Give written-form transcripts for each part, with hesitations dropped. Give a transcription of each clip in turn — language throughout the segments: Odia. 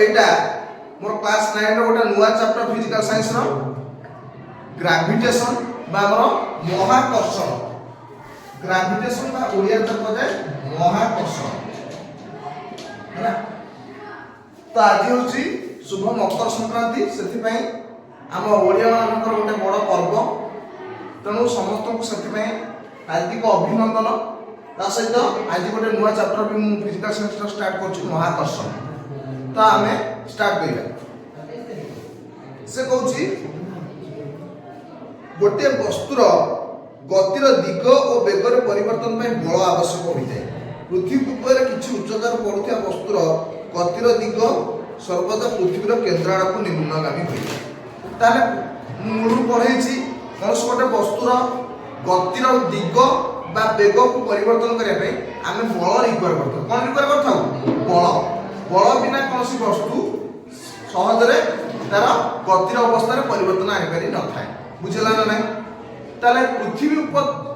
ଏଇଟା ମୋର କ୍ଲାସ୍ 9ର ଗୋଟେ ନୂଆ ଚାପ୍ଟର, ଫିଜିକାଲ ସାଇନ୍ସର ଗ୍ରାଭିଟେସନ ବା ଆମର ମହାକର୍ଷଣ। ଗ୍ରାଭିଟେସନ ବା ଓଡ଼ିଆରେ ତ କୁହାଯାଏ ମହାକର୍ଷଣ, ହେଲା? ତ ଆଜି ହେଉଛି ଶୁଭ ମକର ସଂକ୍ରାନ୍ତି। ସେଥିପାଇଁ ଆମ ଓଡ଼ିଆ ମାନଙ୍କର ଗୋଟେ ବଡ଼ ପର୍ବ। ତେଣୁ ସମସ୍ତଙ୍କୁ ସେଥିପାଇଁ ହାର୍ଦ୍ଦିକ ଅଭିନନ୍ଦନ। ତା ସହିତ ଆଜି ଗୋଟେ ନୂଆ ଚାପ୍ଟର ବି ମୁଁ ଫିଜିକାଲ ସାଇନ୍ସର ଷ୍ଟାର୍ଟ କରୁଛି, ମହାକର୍ଷଣ। ତ ଆମେ ଷ୍ଟାର୍ଟ କରିବା। ସେ କହୁଛି, ଗୋଟିଏ ବସ୍ତୁର ଗତିର ଦିଗ ଓ ବେଗରେ ପରିବର୍ତ୍ତନ ପାଇଁ ବଳ ଆବଶ୍ୟକ ହୋଇଥାଏ। ପୃଥିବୀ ଉପରେ କିଛି ଉଚ୍ଚତାରୁ ପଡୁଥିବା ବସ୍ତୁର ଗତିର ଦିଗ ସର୍ବଦା ପୃଥିବୀର କେନ୍ଦ୍ର ଆଡ଼କୁ ନିମ୍ନଗାମୀ ହୋଇଥାଏ। ତାହେଲେ ମୁଁ ମୂଳରୁ ପଢ଼େଇଛି, କୌଣସି ଗୋଟେ ବସ୍ତୁର ଗତିର ଦିଗ ବା ବେଗକୁ ପରିବର୍ତ୍ତନ କରିବା ପାଇଁ ଆମେ ବଳ ରିକ୍ୱାର କରିଥାଉ। କ'ଣ ରିକ୍ୱାର କରିଥାଉ? ବଳ। ବଳ ବିନା କୌଣସି ବସ୍ତୁ ସହଜରେ ତାର ଗତିର ଅବସ୍ଥାରେ ପରିବର୍ତ୍ତନ ଆଣିପାରି ନଥାଏ। ବୁଝିଲା ନା ନାହିଁ? ତାହେଲେ ପୃଥିବୀ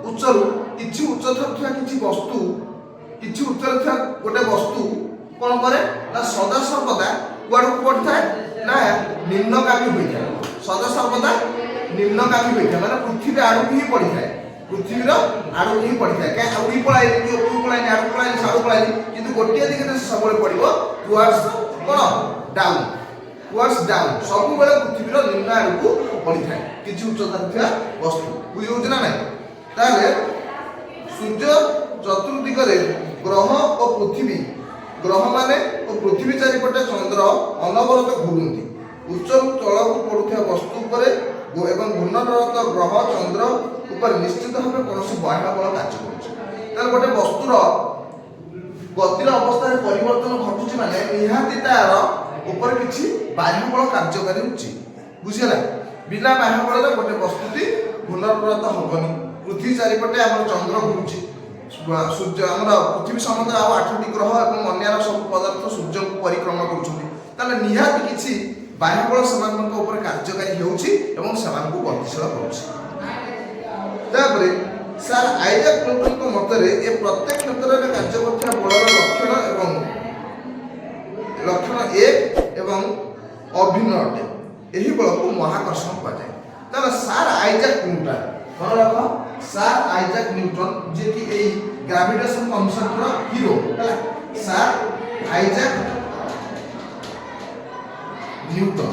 ଉଚ୍ଚରୁ କିଛି ଉଚ୍ଚତାରେ ଥିବା କିଛି ବସ୍ତୁ, କିଛି ଉଚ୍ଚରେ ଥିବା ଗୋଟେ ବସ୍ତୁ କ'ଣ କରେ ନା ସଦା ସର୍ବଦା କୁଆଡ଼କୁ ପଡ଼ିଥାଏ ନା ନିମ୍ନଗାମୀ ହୋଇଥାଏ। ସଦା ସର୍ବଦା ନିମ୍ନଗାମୀ ହୋଇଥାଏ ମାନେ ପୃଥିବୀ ଆଡ଼କୁ ହିଁ ପଡ଼ିଥାଏ। ପୃଥିବୀର ଆଡ଼କୁ ହିଁ ପଡ଼ିଥାଏ। କାହିଁ ଉଡ଼ି ପଳାଇନି କି ଉପରକୁ ପଳାଇନି, ଆଡ଼କୁ ପଳାଇନି, ସାଡ଼କୁ ପଳାଇନି, କିନ୍ତୁ ଗୋଟିଏ ଦିଗରେ ସେ ସବୁବେଳେ ପଡ଼ିବ। ଟୁୱାର୍ଡସ୍ କ'ଣ? Down, towards down. ସବୁବେଳେ ପୃଥିବୀର ନିମ୍ନ ଆଡ଼କୁ ପଡ଼ିଥାଏ କିଛି ଉଚ୍ଚତାରେ ଥିବା ବସ୍ତୁ। ବୁଝି ହେଉଛି ନା ନାହିଁ? ତାହେଲେ ସୂର୍ଯ୍ୟ ଚତୁର୍ଦିଗରେ ଗ୍ରହ ଓ ପୃଥିବୀ, ଗ୍ରହମାନେ ଓ ପୃଥିବୀ ଚାରିପଟେ ଚନ୍ଦ୍ର ଅନବରତ ଘୁରନ୍ତି। ଉଚ୍ଚରୁ ତଳକୁ ପଡୁଥିବା ବସ୍ତୁ ଉପରେ ଏବଂ ଘୂର୍ଣ୍ଣନରତ ଗ୍ରହ ଚନ୍ଦ୍ର ଉପରେ ନିଶ୍ଚିତ ଭାବେ କୌଣସି ବାହ୍ୟ ବଳ କାର୍ଯ୍ୟ କରୁଛି। ତାହେଲେ ଗୋଟେ ବସ୍ତୁର ଗତିର ଅବସ୍ଥାରେ ପରିବର୍ତ୍ତନ ଘଟୁଛି ମାନେ ନିହାତି ତାର ଉପରେ କିଛି ବାହ୍ୟ ବଳ କାର୍ଯ୍ୟକାରୀ ହେଉଛି। ବୁଝିହେଲା? ବିନା ବାହ୍ୟ ବଳରେ ଗୋଟେ ବସ୍ତୁଟି ଘୂର୍ଣ୍ଣନରତ ହବନି। ପୃଥିବୀ ଚାରିପଟେ ଆମର ଚନ୍ଦ୍ର ଘୁରୁଛି। ସୂର୍ଯ୍ୟ, ଆମର ପୃଥିବୀ ସମେତ ଆଉ ଆଠଟି ଗ୍ରହ ଏବଂ ଅନ୍ୟାନ୍ୟ ସବୁ ପଦାର୍ଥ ସୂର୍ଯ୍ୟଙ୍କୁ ପରିକ୍ରମା କରୁଛନ୍ତି। ତାହେଲେ ନିହାତି କିଛି ବାହ୍ୟ ବଳ ସେମାନଙ୍କ ଉପରେ କାର୍ଯ୍ୟକାରୀ ହେଉଛି ଏବଂ ସେମାନଙ୍କୁ ଗତିଶୀଳ କରୁଛି। ତାପରେ ସାର୍ ଆଇଜାକ୍ ନ୍ୟୁଟନଙ୍କ ମତରେ ଏ ପ୍ରତ୍ୟେକ କ୍ଷେତ୍ରରେ କାର୍ଯ୍ୟ କରୁଥିବା ବଳର ଲକ୍ଷଣ ଏବଂ ଲକ୍ଷଣ ଏକ ଏବଂ ଅଭିନ୍ନ ଅଟେ। ଏହି ବଳକୁ ମହାକର୍ଷଣ କୁହାଯାଏ। ତାହେଲେ ସାର୍ ଆଇଜାକ୍ ନ୍ୟୁଟନ, ମନେ ରଖ, ସାର୍ ଆଇଜାକ୍ ନ୍ୟୁଟନ, ଯିଏକି ଏଇ ଗ୍ରାଭିଟେସନ କନସେପ୍ଟର ହିରୋ, ହେଲା? ସାର୍ ଆଇଜାକ୍ ନ୍ୟୁଟନ,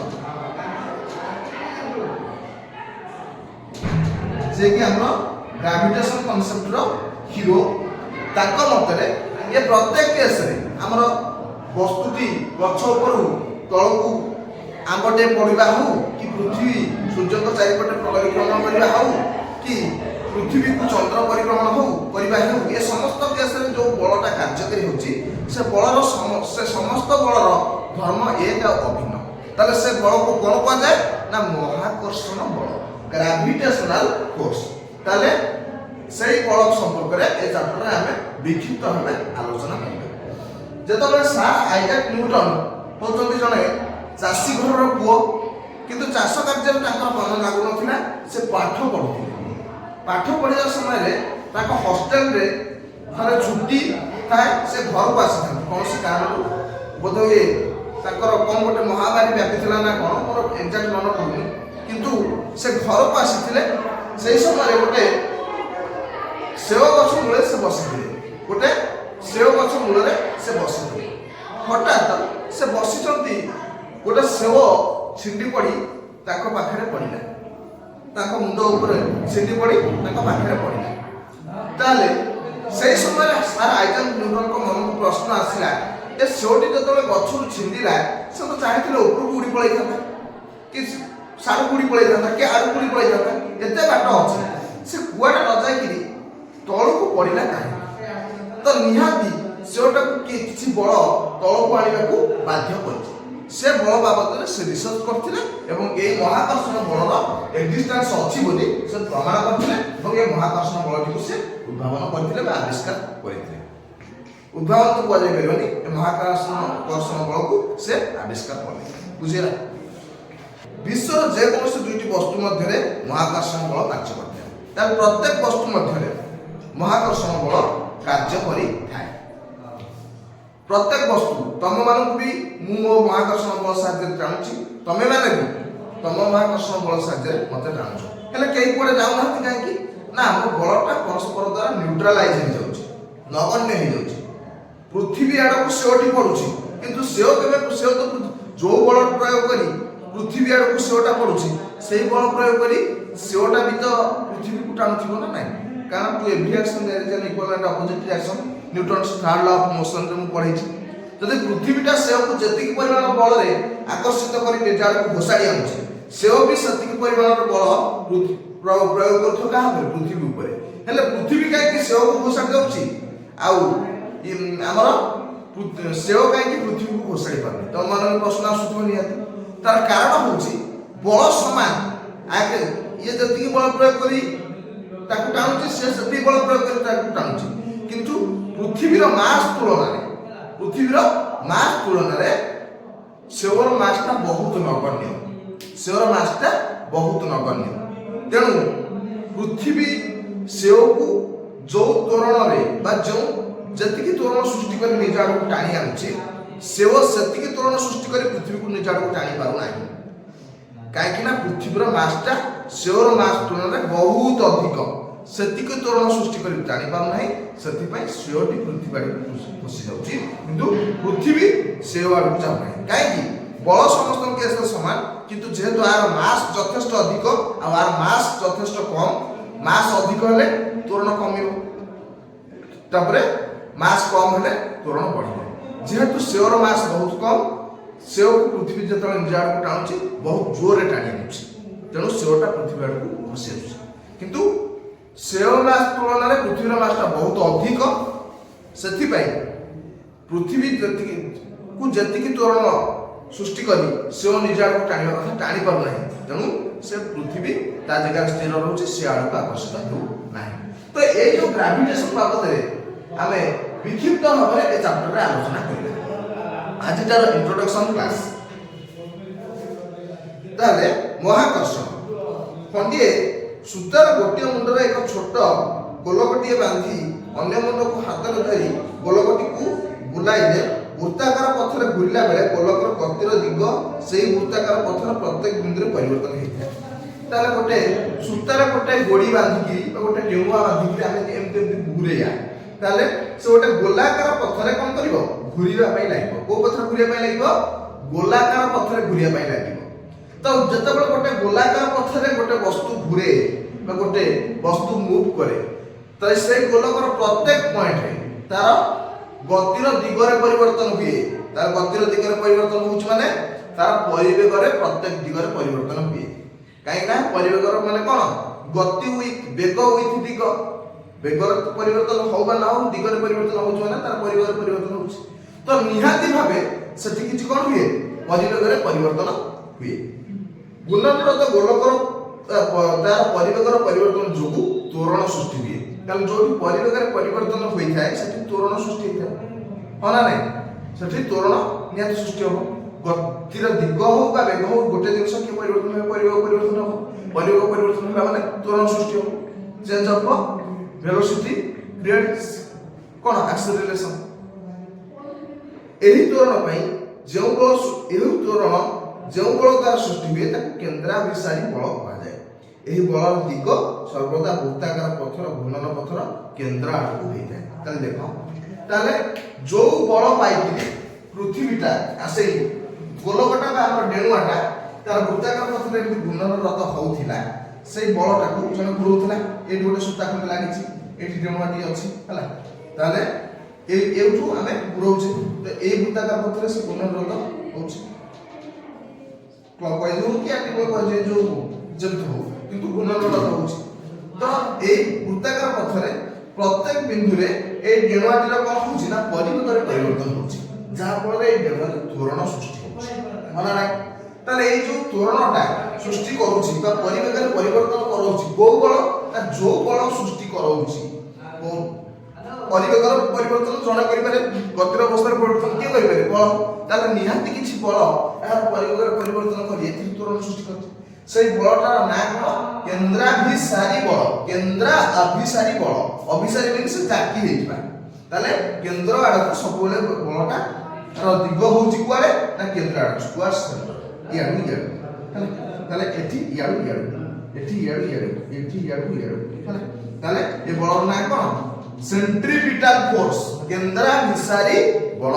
ଯିଏକି ଆମର ଗ୍ରାଭିଟେସନ କନସେପ୍ଟର ହିରୋ, ତାଙ୍କ ମତରେ ଏ ପ୍ରତ୍ୟେକ କେସରେ ଆମର ବସ୍ତୁଟି ଗଛ ଉପରୁ ତଳକୁ ଆମ୍ବଟେ ପଡ଼ିବା ହଉ କି ପୃଥିବୀ ସୂର୍ଯ୍ୟଙ୍କ ଚାରିପଟେ ପରିକ୍ରମଣ କରିବା ହଉ କି ପୃଥିବୀକୁ ଚନ୍ଦ୍ର ପରିକ୍ରମଣ ହଉ କରିବା ହେଉ, ଏ ସମସ୍ତ କେସରେ ଯେଉଁ ବଳଟା କାର୍ଯ୍ୟକାରୀ ହେଉଛି, ସେ ସମସ୍ତ ବଳର ଧର୍ମ ଏକ ଆଉ ଅଭିନ୍ନ। ତାହେଲେ ସେ ବଳକୁ କ'ଣ କୁହାଯାଏ ନା ମହାକର୍ଷଣ ବଳ, ଗ୍ରାଭିଟେସନାଲ ଫୋର୍ସ। ତାହେଲେ ସେଇ ବଳ ସମ୍ପର୍କରେ ଏ ଚାପ୍ଟରରେ ଆମେ ବିକ୍ଷିପ୍ତ ଭାବେ ଆଲୋଚନା କରିବା। ଯେତେବେଳେ ସାର୍ ଆଇଜାକ୍ ନ୍ୟୁଟନ ହେଉଛନ୍ତି ଜଣେ ଚାଷୀ ଘରର ପୁଅ, କିନ୍ତୁ ଚାଷ କାର୍ଯ୍ୟରେ ତାଙ୍କର ମନ ଲାଗୁନଥିଲା। ସେ ପାଠ ପଢ଼ୁଥିଲେ। ପାଠ ପଢ଼ିବା ସମୟରେ ତାଙ୍କ ହଷ୍ଟେଲରେ ଥରେ ଛୁଟି ଥାଏ, ସେ ଘରକୁ ଆସିଥାନ୍ତି। କୌଣସି କାରଣରୁ, ବୋଧହୁଏ ତାଙ୍କର କ'ଣ ଗୋଟେ ମହାମାରୀ ବ୍ୟାପିଥିଲା ନା କ'ଣ, ମୋର ଏକ୍ଜାକ୍ଟ ମନେ ପଡ଼ୁନି, କିନ୍ତୁ ସେ ଘରକୁ ଆସିଥିଲେ। ସେଇ ସମୟରେ ଗୋଟେ ସେଓ ଗଛ ମୂଳରେ ସେ ବସିଥିଲେ। ଗୋଟେ ସେଓ ଗଛ ମୂଳରେ ସେ ବସିଥିଲେ। ହଠାତ୍ ସେ ବସିଛନ୍ତି, ଗୋଟେ ସେଓ ଛିଣ୍ଡି ପଡ଼ି ତାଙ୍କ ପାଖରେ ପଡ଼ିଲା। ତାଙ୍କ ମୁଣ୍ଡ ଉପରେ ଛିଣ୍ଡି ପଡ଼ି ତାଙ୍କ ପାଖରେ ପଡ଼ିଲା। ତାହେଲେ ସେଇ ସମୟରେ ସାର୍ ଆଇଜାକ୍ ନ୍ୟୁଟନଙ୍କ ମନକୁ ପ୍ରଶ୍ନ ଆସିଲା, ଏ ସେଓଟି ଯେତେବେଳେ ଗଛରୁ ଛିଣ୍ଡିଲା, ସେ ତ ଚାହିଁଥିଲେ ଉପରକୁ ଉଡ଼ି ପଳେଇଥାନ୍ତା କି ସାଡ଼କୁ ଉଡ଼ି ପଳେଇଥାନ୍ତା କି ଆଡ଼କୁ ଉଡ଼ି ପଳେଇଥାନ୍ତା, ଏତେ ବାଟ ଅଛି। ସେ କୁଆଡ଼େ ନ ଯାଇକିରି ତଳକୁ ପଡ଼ିଲା କାହିଁକି? ତ ନିହାତି ସେଓଟାକୁ କିଏ କିଛି ବଳ ତଳକୁ ଆଣିବାକୁ ବାଧ୍ୟ କରିଛି। ସେ ବଳ ବାବଦରେ ସେ ରିସର୍ଚ୍ଚ କରିଥିଲେ ଏବଂ ଏଇ ମହାକର୍ଷଣ ବଳର ଏକ୍ଜିଷ୍ଟାନ୍ସ ଅଛି ବୋଲି ସେ ପ୍ରମାଣ କରିଥିଲେ ଏବଂ ଏ ମହାକର୍ଷଣ ବଳଟିକୁ ସେ ଉଦ୍ଭାବନ କରିଥିଲେ ବା ଆବିଷ୍କାର କରିଥିଲେ। ଉଦ୍ଭାବନ ତ କୁହାଯାଇ ପାରିବନି, ଏ ମହାକର୍ଷଣ କର୍ଷଣ ବଳକୁ ସେ ଆବିଷ୍କାର କଲେ। ବୁଝିଲା? ବିଶ୍ୱର ଯେକୌଣସି ଦୁଇଟି ବସ୍ତୁ ମଧ୍ୟରେ ମହାକର୍ଷଣ ବଳ କାର୍ଯ୍ୟ କରିଥାଏ। ତାହେଲେ ପ୍ରତ୍ୟେକ ବସ୍ତୁ ମଧ୍ୟରେ ମହାକର୍ଷଣ ବଳ କାର୍ଯ୍ୟ କରିଥାଏ। ପ୍ରତ୍ୟେକ ବସ୍ତୁ ତମମାନଙ୍କୁ ବି ମୁଁ ମୋ ମହାକର୍ଷଣ ବଳ ସାହାଯ୍ୟରେ ଟାଣୁଛି, ତମେମାନେ ବି ତମ ମହାକର୍ଷଣ ବଳ ସାହାଯ୍ୟରେ ମତେ ଟାଣୁଛ। ହେଲେ କେହି କୁଆଡ଼େ ଯାଉନାହାନ୍ତି। କାହିଁକି ନା ଆମ ବଳଟା ପରସ୍ପର ଦ୍ୱାରା ନ୍ୟୁଟ୍ରାଲାଇଜ ହେଇଯାଉଛି, ନଗଣ୍ୟ ହେଇଯାଉଛି। ପୃଥିବୀ ଆଡ଼କୁ ସେଓଟି ପଡୁଛି, କିନ୍ତୁ ସେଓ କେବେ ସେଓ ତ ଯୋଉ ବଳ ପ୍ରୟୋଗ କରି ପୃଥିବୀ ଆଡ଼କୁ ସେଓଟା ପଡୁଛି, ସେଇ ବଳ ପ୍ରୟୋଗ କରି ସେଓଟା ବି ତ ପୃଥିବୀକୁ ଟାଣୁଥିବ ନା ନାଇଁ? କାରଣ to every action there is an equal and opposite reaction. Newton's third law of ମୋସନରେ ମୁଁ ପଢେଇଛି। ଯଦି ପୃଥିବୀଟା ସେଓକୁ ଯେତିକି ପରିମାଣ ବଳରେ ଆକର୍ଷିତ କରି ନିଜ ଆଡ଼କୁ ଘୋଷାଡ଼ି ଆଣୁଛି, ସେଓ ବି ସେତିକି ପରିମାଣର ବଳ ପ୍ରୟୋଗ କରୁଥିବ କାହା ଉପରେ? ପୃଥିବୀ ଉପରେ। ହେଲେ ପୃଥିବୀ କାହିଁକି ସେଓକୁ ଘୋଷାଡ଼ି ଯାଉଛି ଆଉ ଆମର ସେଓ କାହିଁକି ପୃଥିବୀକୁ ଘୋଷାଡ଼ି ପାରୁନି? ତମ ମାନଙ୍କ ପ୍ରଶ୍ନ ଆସୁଥିବ ନିହାତି। ତାର କାରଣ ହଉଛି ବଳ ସମାନ। ଆଗେ ଇଏ ଯେତିକି ବଳ ପ୍ରୟୋଗ କରି ତାକୁ ଟାଣୁଛି, ସେ ସେତିକି ବଳ ପ୍ରୟୋଗ କରି ତାକୁ ଟାଣୁଛି। କିନ୍ତୁ ପୃଥିବୀର ମାସ୍ ତୁଳନାରେ ସେଓର ମାସଟା ବହୁତ ନଗଣ୍ୟ। ସେଓର ମାସଟା ବହୁତ ନଗଣ୍ୟ। ତେଣୁ ପୃଥିବୀ ସେଓକୁ ଯୋଉ ତ୍ୱରଣରେ ବା ଯେଉଁ ଯେତିକି ତ୍ୱରଣ ସୃଷ୍ଟି କରି ନିଜ ଆଡ଼କୁ ଟାଣି ଆଣୁଛି, ସେଓ ସେତିକି ତ୍ୱରଣ ସୃଷ୍ଟି କରି ପୃଥିବୀକୁ ନିଜ ଆଡ଼କୁ ଟାଣି ପାରୁନାହିଁ। କାହିଁକି ନା ପୃଥିବୀର ମାସଟା ସେଓର ମାସ ତୁଳନାରେ ବହୁତ ଅଧିକ। ସେତିକି ତ୍ୱରଣ ସୃଷ୍ଟି କରି ଟାଣି ପାରୁନାହିଁ। ସେଥିପାଇଁ ସେଓଟି ପୃଥିବୀ ଆଡ଼କୁ ଖସି ଯାଉଛି, କିନ୍ତୁ ପୃଥିବୀ ସେଓ ଆଡ଼କୁ ଯାଉନାହିଁ। କାହିଁକି? ବଳ ସମସ୍ତଙ୍କ କେସରେ ସମାନ, କିନ୍ତୁ ଯେହେତୁ ଆର ମାସ୍ ଯଥେଷ୍ଟ ଅଧିକ ଆଉ ଆର ମାସ୍ ଯଥେଷ୍ଟ କମ୍, ମାସ୍ ଅଧିକ ହେଲେ ତ୍ୱରଣ କମିବ, ତାପରେ ମାସ୍ କମ୍ ହେଲେ ତ୍ୱରଣ ବଢ଼ିବ। ଯେହେତୁ ସେଓର ମାସ୍ ବହୁତ କମ୍, ସେଓକୁ ପୃଥିବୀ ଯେତେବେଳେ ନିଜ ଆଡ଼କୁ ଟାଣୁଛି, ବହୁତ ଜୋରରେ ଟାଣି ଆଣୁଛି। ତେଣୁ ସେଓଟା ପୃଥିବୀ ଆଡ଼କୁ ଖସି ଆସୁଛି। କିନ୍ତୁ ସେଓ ମାସ୍ ତୁଳନାରେ ପୃଥିବୀର ମାସଟା ବହୁତ ଅଧିକ। ସେଥିପାଇଁ ପୃଥିବୀ ଯେତିକି କୁ ଯେତିକି ତ୍ୱରଣ ସୃଷ୍ଟି କରି ସେଓ ନିଜ ଆଡ଼କୁ ଟାଣିବା କଥା, ଟାଣି ପାରୁନାହିଁ। ତେଣୁ ସେ ପୃଥିବୀ ତା ଜାଗାରେ ସ୍ଥିର ରହୁଛି, ସେ ଆଡ଼କୁ ଆକର୍ଷିତ ହେଉ ନାହିଁ। ତ ଏଇ ଯୋଉ ଗ୍ରାଭିଟେସନ ବାବଦରେ ଆମେ ବିକ୍ଷିପ୍ତ ଭାବରେ ଏ ଚାପ୍ଟରରେ ଆଲୋଚନା କରିବା, ଆଜିଟାର ଇଣ୍ଟ୍ରୋଡକ୍ସନ କ୍ଲାସ। ତାହେଲେ ମହାକର୍ଷଣ। ଖଣ୍ଡିଏ ସୂତାର ଗୋଟିଏ ମୁଣ୍ଡରେ ଏକ ଛୋଟ ଗୋଲକଟିଏ ବାନ୍ଧି ଅନ୍ୟ ମୁଣ୍ଡକୁ ହାତରେ ଧରି ଗୋଲକଟିକୁ ବୁଲାଇଲେ ବୃତ୍ତାକାର ପଥରେ ଘୁରିଲା ବେଳେ ଗୋଲକର ଗତିର ଦିଗ ସେଇ ବୃତ୍ତାକାର ପଥର ପ୍ରତ୍ୟେକ ବିନ୍ଦୁରେ ପରିବର୍ତ୍ତନ ହେଇଥାଏ। ତାହେଲେ ଗୋଟେ ସୂତାରେ ଗୋଟେ ଗୋଡ଼ି ବାନ୍ଧିକି ବା ଗୋଟେ ଡେଉଁଆ ବାନ୍ଧିକି ଆମେ ଏମିତି ଏମିତି ଘୁରେଇବା, ତାହେଲେ ସେ ଗୋଟେ ଗୋଲାକାର ପଥରେ କଣ କରିବ? ଘୁରିବା ପାଇଁ ଲାଗିବ। କୋଉ ପଥରେ ଘୁରିବା ପାଇଁ ଲାଗିବ? ଗୋଲାକାର ପଥରେ ଘୁରିବା ପାଇଁ ଲାଗିବ। ତ ଯେତେବେଳେ ଗୋଟେ ଗୋଲାକାର ପଥରେ ଗୋଟେ ବସ୍ତୁ ଘୁରେ ବା ଗୋଟେ ବସ୍ତୁ ମୁଭ୍ କରେ, ତ ସେଇ ଗୋଲକର ପ୍ରତ୍ୟେକ ପଏଣ୍ଟରେ ତାର ଗତିର ଦିଗରେ ପରିବର୍ତ୍ତନ ହୁଏ। ତାର ଗତିର ଦିଗରେ ପରିବର୍ତ୍ତନ ହଉଛି ମାନେ ତାର ପରିବେଗରେ ପ୍ରତ୍ୟେକ ଦିଗରେ ପରିବର୍ତ୍ତନ ହୁଏ। କାହିଁକି ନା ପରିବେଗର ମାନେ କଣ? ଗତି ୱିଥ୍ ବେଗ ୱିଥ୍ ଦିଗ। ବେଗର ପରିବର୍ତ୍ତନ ହଉ ବା ନ ହଉ, ଦିଗରେ ପରିବର୍ତ୍ତନ ହଉଛି ମାନେ ତାର ପରିବେଗରେ ପରିବର୍ତ୍ତନ ହଉଛି। ତ ନିହାତି ଭାବେ ସେଠି କିଛି କଣ ହୁଏ? ପରିବେଗରେ ପରିବର୍ତ୍ତନ ହୁଏ। ଘୂର୍ଣ୍ଣନରତ ଗୋଲକର ତାର ପରିବେଗର ପରିବର୍ତ୍ତନ ଯୋଗୁଁ ତ୍ୱରଣ ସୃଷ୍ଟି ହୁଏ। କାରଣ ଯୋଉଠି ପରିବେଗରେ ପରିବର୍ତ୍ତନ ହୋଇଥାଏ, ସେଠି ତ୍ୱରଣ ସୃଷ୍ଟି ହେଇଥାଏ, ହଁ ନା ନାଇଁ? ସେଠି ତ୍ୱରଣ ନିହାତି ସୃଷ୍ଟି ହବ। ଗତିର ଦିଗ ହଉ ବା ବେଗ ହଉ, ଗୋଟେ ଜିନିଷ କିଏ ପରିବର୍ତ୍ତନ ହେବ? ପରିବେଗ ପରିବର୍ତ୍ତନ ହବ। ପରିବେଗ ପରିବର୍ତ୍ତନ ହେଲା ମାନେ ତ୍ୱରଣ ସୃଷ୍ଟି ହବ। ଚେଞ୍ଜ ଅଫ ଭେଲୋସିଟି କ୍ରିଏଟ୍ସ କଣ? ଆକ୍ସେଲରେସନ। ଏହି ତ୍ୱରଣ ପାଇଁ ଯେଉଁ ବଳ ଏହି ତ୍ୱରଣ ଯେଉଁ ବଳ ଦ୍ୱାରା ସୃଷ୍ଟି ହୁଏ, ତାକୁ କେନ୍ଦ୍ରାଭିସାରୀ ବଳ କୁହାଯାଏ। ଏହି ବଳର ଦିଗ ସର୍ବଦା ବୃତ୍ତାକାର ପଥର ଘୂର୍ଣ୍ଣନ ପଥର କେନ୍ଦ୍ର ଆଡ଼କୁ ହେଇଥାଏ। ତାହେଲେ ଦେଖ, ତାହେଲେ ଯୋଉ ବଳ ପାଇକିରି ପୃଥିବୀଟା ସେଇ ଗୋଲକଟା ବା ଆମର ଡେଣୁଆଟା ତାର ବୃତ୍ତାକାର ପଥରେ ଏମିତି ଘୂର୍ଣ୍ଣନରତ ହଉଥିଲା, ସେଇ ବଳଟାକୁ ଜଣେ ଘୁରଉଥିଲା। ଏଇଠି ଗୋଟେ ସୂତା ଖଣ୍ଡେ ଲାଗିଛି, ଏଇଠି ଡେଣୁଆଟି ଅଛି, ହେଲା? ତାହେଲେ ଏଇଠୁ ଆମେ ଘୁରଉଛେ, ତ ଏଇ ବୃତ୍ତାକାର ପଥରେ ସେ ଘୂର୍ଣ୍ଣନରତ ହଉଛି। କ୍ଲକ୍ ୱାଇଜ ହଉ କି ଆଣ୍ଟି କ୍ଲକ୍ ୱାଇଜ, ଯୋଉ ଯେମିତି ହଉ, କିନ୍ତୁ ଘୂର୍ଣ୍ଣନରତ ହଉଛି। ତ ଏଇ ବୃତ୍ତାକାର ପଥରେ ପ୍ରତ୍ୟେକ ବିନ୍ଦୁରେ ଏଇ ଡେଣୁଆଟିର କଣ ହଉଛି ନା ପରିବେଗରେ ପରିବର୍ତ୍ତନ ହଉଛି, ଯାହା ଫଳରେ ଏଇ ଡେଣୁଆରେ ତ୍ୱରଣ ସୃଷ୍ଟି ହଉଛି, ହଁ ନା ନାଇଁ? ତାହେଲେ ଏଇ ଯୋଉ ତ୍ୱରଣଟା ସୃଷ୍ଟି କରୁଛି ବା ପରିବେଗରେ ପରିବର୍ତ୍ତନ କରାଉଛି କୋଉ ବଳ ନା ଯୋଉ ବଳ ସୃଷ୍ଟି କରାଉଛି ପରିବେଗର ପରିବର୍ତ୍ତନ ଜଣେ କରିପାରେ, ଗତିର ଅବସ୍ଥାରେ ପରିବର୍ତ୍ତନ କିଏ କରିପାରେ? ବଳ। ତାହେଲେ ନିହାତି କିଛି ବଳ ଏହାର ପରିବେଗରେ ପରିବର୍ତ୍ତନ କରି ଏଥିରେ ତ୍ୱରଣ ସୃଷ୍ଟି କରୁଛି। ସେଇ ବଳଟାର ନାଁ କଣ? କେନ୍ଦ୍ରାଭିସାରୀ ବଳ। କେନ୍ଦ୍ରା ଅଭିସାରୀ ବଳ। ଅଭିସାରୀ ମିନ୍ସ ଜାକି ହେଇଯିବା। ତାହେଲେ କେନ୍ଦ୍ର ଆଡକୁ ସବୁବେଳେ ବଳଟା ର ଦିଗ ହଉଛି କୁଆଡେ ନା କେନ୍ଦ୍ର ଆଡ଼କୁ, ଟୁୱାର୍ଡ ସେଣ୍ଟର, ଇଆଡୁ ଇଆଡୁ ହେଲା। ତାହେଲେ ଏଠି ଇଆଡୁ ଇଆଡୁ, ଏଠି ଇଆଡୁ ଇଆଡୁ, ଏଠି ଇଆଡୁ ଇଆଡୁ ହେଲା। ତାହେଲେ ଏ ବଳର ନାଁ କଣ? ସେଣ୍ଟ୍ରିପିଟାଲ ଫୋର୍ସ, କେନ୍ଦ୍ରାଭିସାରୀ ବଳ।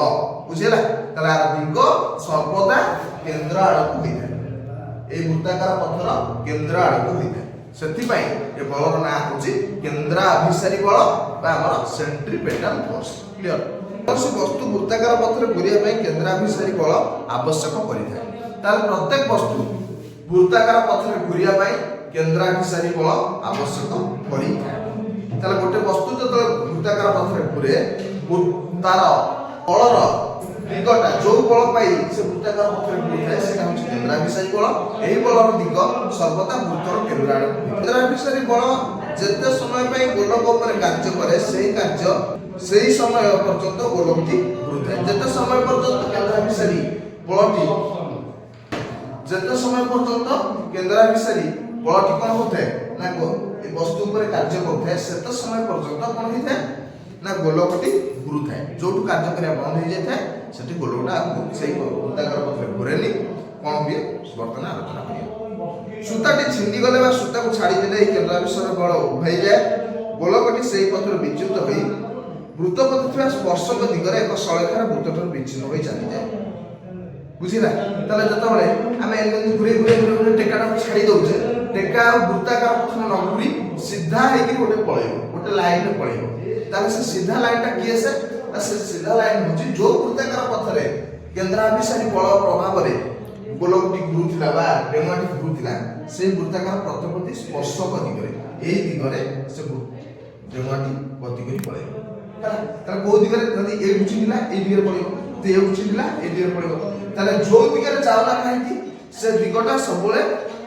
ବୁଝିହେଲା? ତାହେଲେ ଆର ଦିଗ ସର୍ବଦା କେନ୍ଦ୍ର ଆଡ଼କୁ ହୋଇଥାଏ। ଏଇ ବୃତ୍ତାକାର ପଥର କେନ୍ଦ୍ର ଆଡ଼କୁ ହୋଇଥାଏ। ସେଥିପାଇଁ ଏ ବଳର ନାଁ ହେଉଛି କେନ୍ଦ୍ରାଭିସାରୀ ବଳ ବା ଆମର ସେଣ୍ଟ୍ରିପେଟାଲ ଫୋର୍ସ। କ୍ଲିୟର? କୌଣସି ବସ୍ତୁ ବୃତ୍ତାକାର ପଥରେ ଘୁରିବା ପାଇଁ କେନ୍ଦ୍ରାଭିସାରୀ ବଳ ଆବଶ୍ୟକ କରିଥାଏ। ତାହେଲେ ପ୍ରତ୍ୟେକ ବସ୍ତୁ ବୃତ୍ତାକାର ପଥରେ ଘୁରିବା ପାଇଁ କେନ୍ଦ୍ରାଭିସାରୀ ବଳ ଆବଶ୍ୟକ କରିଥାଏ। ତାହେଲେ ଗୋଟେ ବସ୍ତୁ ଯେତେବେଳେ ବୃତ୍ତାକାର ପଥରେ ଘୁରେ, ତାର ବଳର ଦିଗଟା, ଯୋଉ ବଳ ପାଇ ସେ ବୃତ୍ତାକାର ପଥରେ ଘୁରିଥାଏ, ସେଟା ହେଉଛି କେନ୍ଦ୍ରାଭିସାରୀ ବଳ। ଏହି ବଳର ଦିଗ ସର୍ବଦା ବୃତ୍ତର କେନ୍ଦ୍ର ଆଡ଼କୁ ହୋଇଥାଏ। କେନ୍ଦ୍ରାଭିସାରୀ ବଳ ଯେତେ ସମୟ ପାଇଁ ଗୋଲକ ଉପରେ କାର୍ଯ୍ୟ କରେ, ସେହି କାର୍ଯ୍ୟ ସେଇ ସମୟ ପର୍ଯ୍ୟନ୍ତ ଗୋଲକଟି ଘୁରୁଥାଏ। ଯେତେ ସମୟ ପର୍ଯ୍ୟନ୍ତ କେନ୍ଦ୍ରାଭିସାରୀ ବଳଟି, ଯେତେ ସମୟ ପର୍ଯ୍ୟନ୍ତ କେନ୍ଦ୍ରାଭିସାରୀ ବଳଟି କଣ ହଉଥାଏ ନା ଏ ବସ୍ତୁ ଉପରେ କାର୍ଯ୍ୟ କରୁଥାଏ, ସେତେ ସମୟ ପର୍ଯ୍ୟନ୍ତ କଣ ହେଇଥାଏ ନା ଗୋଲକଟି ଘୁରୁଥାଏ। ଯୋଉଠୁ କାର୍ଯ୍ୟ କରିବା ବନ୍ଦ ହେଇଯାଇଥାଏ, ସେଠି ଗୋଲକଟା ଆଉ ସେଇ ବୃତ୍ତାକାର ପଥରେ ଘୁରେନି। କଣ ହୁଏ, ବର୍ତ୍ତମାନ ଆଲୋଚନା କରିବା। ସୂତାଟି ଛିଣ୍ଡିଗଲେ ବା ସୂତାକୁ ଛାଡ଼ିଦେଲେ ଏହି କେନ୍ଦ୍ରାଭିସାରୀ ବଳ ଉଭେଇଯାଏ। ଗୋଲକଟି ସେହି ପଥରୁ ବିଚ୍ୟୁତ ହୋଇ ବୃତ୍ତପଥ ଥିବା ସ୍ପର୍ଶକ ଦିଗରେ ଏକ ସଳଖାର ବୃତ୍ତଠାରୁ ବିଚ୍ଛିନ୍ନ ହୋଇ ଚାଲିଯାଏ। ବୁଝିଲା? ତାହେଲେ ଯେତେବେଳେ ଆମେ ଏମିତି ଘୁରେଇ ଘୁରେଇ ଘୁରେଇ ଘୁରେଇ ଟେକାଟାକୁ ଛାଡ଼ି ଦଉଛେ, ଟେକା ଆଉ ବୃତ୍ତାକାର ପଥରେ ନ ଘୁରି ସିଧା ହେଇକି ଗୋଟେ ପଳେଇବ, ଗୋଟେ ଲାଇନରେ ପଳେଇବ। ତାହେଲେ ସେ ସିଧା ଲାଇନଟା କିଏ? ସେ ନା ସେ ସିଧା ଲାଇନ ହଉଛି ଯୋଉ ବୃତ୍ତାକାର ପଥରେ କେନ୍ଦ୍ରାଭିସାରୀ ବଳ ପ୍ରଭାବରେ ଗୋଲକଟି ଘୁରୁଥିଲା ବା ଡେଙ୍ଗାଟି ଘୁରୁଥିଲା, ସେଇ ବୃତ୍ତାକାର ପଥ ପ୍ରତି ସ୍ପର୍ଶକ ଦିଗରେ, ଏଇ ଦିଗରେ ସେ ଡେଙ୍ଗାଟି ଗତି କରି ପଳେଇବ। ହେଲା? ତାହେଲେ କୋଉ ଦିଗରେ? ଯଦି ଏଇଠୁ ଛିଣ୍ଡିଲା, ଏଇ ଦିଗରେ ପଳେଇବ। ଯଦି ଏଇଠୁ ଛିଣ୍ଡିଲା, ଏଇ ଦିଗରେ ପଳେଇବ। ତାହେଲେ ଯୋଉ ଦିଗରେ ଯାଉନା କାହିଁକି, ସେ ଦିଗଟା ସବୁବେଳେ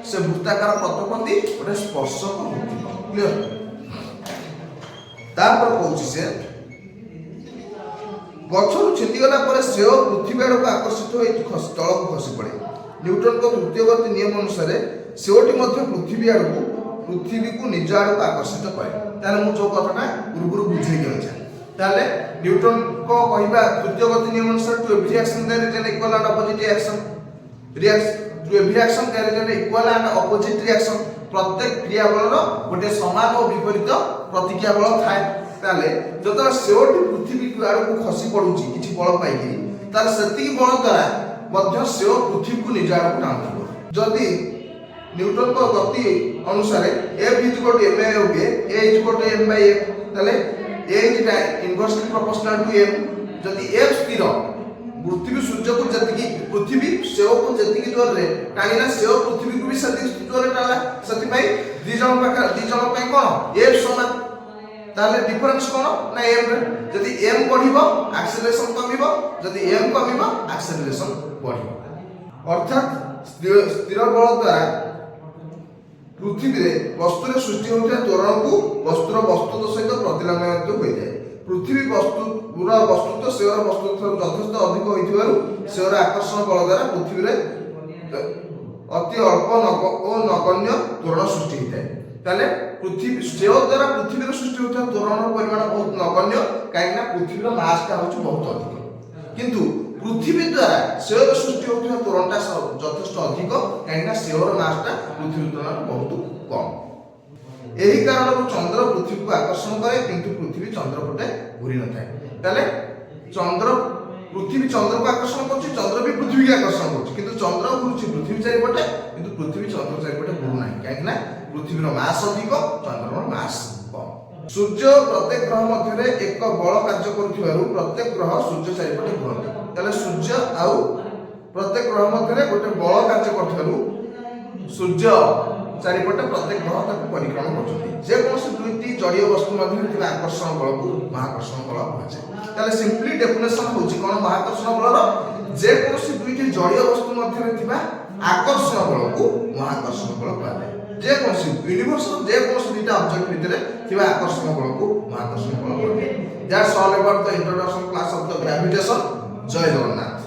ସେ ବୃତ୍ତାକାର ପଥ ପ୍ରତି ଗୋଟେ ସ୍ପର୍ଶକ ହେଉଥିବ। କ୍ଲିୟର? ତାପରେ କହୁଛି ସେ, ଗଛରୁ ଛିଣ୍ଡିଗଲା ପରେ ସେଓ ପୃଥିବୀ ଆଡ଼କୁ ଆକର୍ଷିତ ହୋଇ ତଳକୁ ଖସି ପଡ଼େ। ନ୍ୟୁଟନଙ୍କ ତୃତୀୟ ଗତି ନିୟମ ଅନୁସାରେ ସେଓଟି ମଧ୍ୟ ପୃଥିବୀ ଆଡ଼କୁ, ପୃଥିବୀକୁ ନିଜ ଆଡ଼କୁ ଆକର୍ଷିତ କରେ। ତାହେଲେ ମୁଁ ଯୋଉ କଥାଟା ପୂର୍ବରୁ ବୁଝେଇକି ଅଛି, ତାହେଲେ ନ୍ୟୁଟନଙ୍କ କହିବା ତୃତୀୟ ଗତି ନିୟମ ଅନୁସାରେ to every action there is an equal and opposite reaction. To every action there is an equal and opposite reaction. ପ୍ରତ୍ୟେକ କ୍ରିୟା ବଳର ଗୋଟେ ସମାନ ଓ ବିପରୀତ ପ୍ରତିକ୍ରିୟା ବଳ ଥାଏ। ତାହେଲେ ଯେତେବେଳେ ସେଓଟି ପୃଥିବୀ ଆଡ଼କୁ ଖସି ପଡୁଛି କିଛି ବଳ ପାଇକି, ତାହେଲେ ସେତିକି ବଳ ଦ୍ୱାରା ମଧ୍ୟ ସେଓ ପୃଥିବୀକୁ ନିଜ ଆଡ଼କୁ ଟାଣୁଥିବ। ଯଦି ନ୍ୟୁଟନଙ୍କ ଗତି ଅନୁସାରେ F is equal to m a ହୁଏ, a is equal to m by F, ତାହେଲେ a is inversely proportional to m। ଯଦି ଏଫ୍ ସ୍ଥିର, ପୃଥିବୀ ସୂର୍ଯ୍ୟକୁ ଯେତିକି, ପୃଥିବୀ ସେଓକୁ ଯେତିକି ଜୋରରେ ଟାଣିଲା, ସେଓ ପୃଥିବୀକୁ ବି ସେତିକି ଜୋରରେ ଟାଣିଲା। ସେଥିପାଇଁ ଦି ଜଣ ପାଖରେ, ଦି ଜଣ ପାଇଁ କଣ ଏଫ୍ ସମାନ। ତାହେଲେ ଡିଫରେନ୍ସ କଣ ନା ଏମ୍ ରେ। ଯଦି ଏମ୍ ବଢିବ, ଆକ୍ସେଲରେସନ କମିବ। ଯଦି ଏମ୍ କମିବ, ଆକ୍ସେଲରେସନ ବଢିବ। ଅର୍ଥାତ୍ ସ୍ଥିର ସ୍ଥିର ବଳ ଦ୍ୱାରା ପୃଥିବୀରେ ବସ୍ତୁରେ ସୃଷ୍ଟି ହେଉଥିବା ତ୍ୱରଣକୁ ବସ୍ତୁର ବସ୍ତୁତ୍ୱ ସହିତ ପ୍ରତିଲମ୍ବିତ ହୋଇଥାଏ। ପୃଥିବୀ ବସ୍ତୁର ବସ୍ତୁତ୍ୱ ସେଓର ବସ୍ତୁତ୍ୱ ଠାରୁ ଯଥେଷ୍ଟ ଅଧିକ ହୋଇଥିବାରୁ ସେଓର ଆକର୍ଷଣ ବଳ ଦ୍ୱାରା ପୃଥିବୀରେ ଅତି ଅଳ୍ପ ଓ ନଗଣ୍ୟ ତ୍ୱରଣ ସୃଷ୍ଟି ହୋଇଥାଏ। ତାହେଲେ ପୃଥିବୀ, ସେଓ ଦ୍ୱାରା ପୃଥିବୀରେ ସୃଷ୍ଟି ହେଉଥିବା ତ୍ୱରଣର ପରିମାଣ ବହୁତ ନଗଣ୍ୟ, କାହିଁକି ନା ପୃଥିବୀର ମାସଟା ହେଉଛି ବହୁତ ଅଧିକ। କିନ୍ତୁ ପୃଥିବୀ ଦ୍ୱାରା ସେଓର ସୃଷ୍ଟି ହେଉଥିବା ତ୍ୱରଣଟା ଯଥେଷ୍ଟ ଅଧିକ, କାହିଁକି ନା ସେଓର ମାସଟା ପୃଥିବୀ ତୁଳନାରେ ବହୁତ କମ୍। ଏହି କାରଣରୁ ଚନ୍ଦ୍ର ପୃଥିବୀକୁ ଆକର୍ଷଣ କରେ, କିନ୍ତୁ ପୃଥିବୀ ଚନ୍ଦ୍ର ପଟେ ଘୁରି ନଥାଏ। ତାହେଲେ ଚନ୍ଦ୍ର, ପୃଥିବୀ ଚନ୍ଦ୍ରକୁ ଆକର୍ଷଣ କରୁଛି, ଚନ୍ଦ୍ର ବି ପୃଥିବୀକୁ ଆକର୍ଷଣ କରୁଛି, କିନ୍ତୁ ଚନ୍ଦ୍ର ଘୁରୁଛି ପୃଥିବୀ ଚାରିପଟେ, କିନ୍ତୁ ପୃଥିବୀ ଚନ୍ଦ୍ର ଚାରିପଟେ ଘୁରୁନାହିଁ, କାହିଁକି ନା ପୃଥିବୀର ମାସ ଅଧିକ, ଚନ୍ଦ୍ରର ମାସ କମ୍। ସୂର୍ଯ୍ୟ ଓ ପ୍ରତ୍ୟେକ ଗ୍ରହ ମଧ୍ୟରେ ଏକ ବଳ କାର୍ଯ୍ୟ କରୁଥିବାରୁ ପ୍ରତ୍ୟେକ ଗ୍ରହ ସୂର୍ଯ୍ୟ ଚାରିପଟେ ଘୁରନ୍ତି। ତାହେଲେ ସୂର୍ଯ୍ୟ ଆଉ ପ୍ରତ୍ୟେକ ଗ୍ରହ ମଧ୍ୟରେ ଗୋଟେ ବଳ କାର୍ଯ୍ୟ କରୁଥିବାରୁ ସୂର୍ଯ୍ୟ ଚାରିପଟେ ପ୍ରତ୍ୟେକ ଗ୍ରହ ତାକୁ ପରିକ୍ରମା କରୁଛନ୍ତି। ଯେକୌଣସି ଦୁଇଟି ଜଡୀୟ ବସ୍ତୁ ମଧ୍ୟରେ ଥିବା ଆକର୍ଷଣ ବଳକୁ ମହାକର୍ଷଣ ବଳ କୁହାଯାଏ। ତାହେଲେ ସିମ୍ପଲି ଡେଫିନେସନ ହେଉଛି କଣ ମହାକର୍ଷଣ ବଳର? ଯେକୌଣସି ଦୁଇଟି ଜଡୀୟ ବସ୍ତୁ ମଧ୍ୟରେ ଥିବା ଆକର୍ଷଣ ବଳକୁ ମହାକର୍ଷଣ ବଳ କୁହାଯାଏ। ଯେକୌଣସି ୟୁନିଭର୍ସର ଯେକୌଣସି ଦୁଇଟା ଅବଜେକ୍ଟ ଭିତରେ ଥିବା ଆକର୍ଷଣ ବଳକୁ ମହାକର୍ଷଣ ବଳ କୁହାଯାଏ। That's all about the introduction class of the gravitation. Jay Jagannath.